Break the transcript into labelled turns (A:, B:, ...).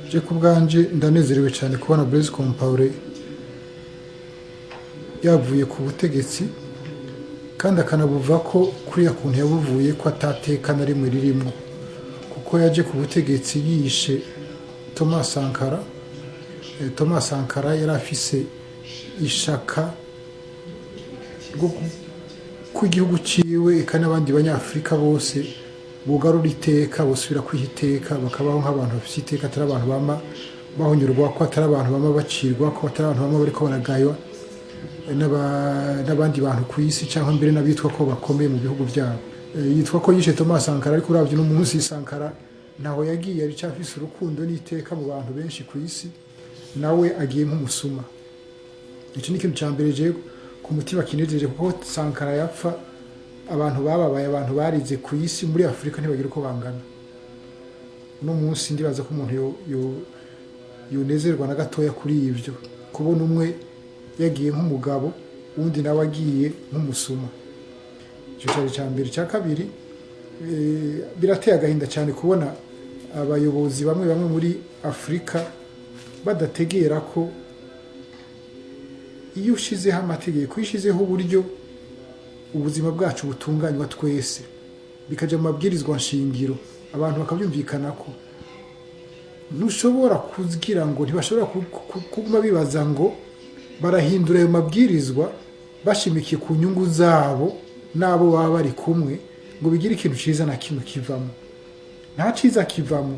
A: Je ku bwanje ndanezerewe cyane kubona Blaise Compaoré yavuye ku butegetsi, kandi akanabuva ko kuriya kuntu yabuvuye ko atateka na rimwe ririmo, kuko yaje ku butegetsi yishe Thomas Sankara. Thomas Sankara yari afise ishaka rwo ko igihugu ciwe, eka n'abandi Banyafurika bose, bugarura iteka, bosubira kwiha iteka, bakabaho nk'abantu bafise iteka, atari abantu bama bahonyurwa ko, atari abantu bama bacirwa ko, atari abantu bama bariko baragaywa n'abandi bantu ku isi, cyangwa mbere n'abitwa ko bakomeye mu bihugu byabo. Yitwa ko yishe Thomas Sankara, ariko uravye uno munsi Sankara ntaho yagiye, aracafise urukundo n'iteka mu bantu benshi ku isi. Nawe agiye nk'umusuma. Icyo ni ikintu cya mbere je ku mutima kinejeje, kuko Sankara yapfa abantu bababaye, abantu barize ku isi, muri Afurika ntibagira uko bangana. Uno munsi ndibaza ko umuntu yonezerwa na gatoya kuri ibyo, kubona umwe yagiye nk'umugabo, uwundi nawe agiye nk'umusuma. Icyo cyari icya mbere. Icya kabiri, birateye agahinda cyane kubona abayobozi bamwe bamwe muri Afurika badategera ko iyo ushizeho amategeko, iyo ushizeho uburyo ubuzima bwacu butunganywa twese, bikajya mu mabwirizwa nshingiro, abantu bakabyumvikana, ko ntushobora kugira ngo ntibashobora kuguma bibaza ngo barahindura ayo mabwirizwa bashimikiye ku nyungu zabo n'abo baba bari kumwe, ngo bigire ikintu cyiza na kimwe kivamo. Nta cyiza kivamo.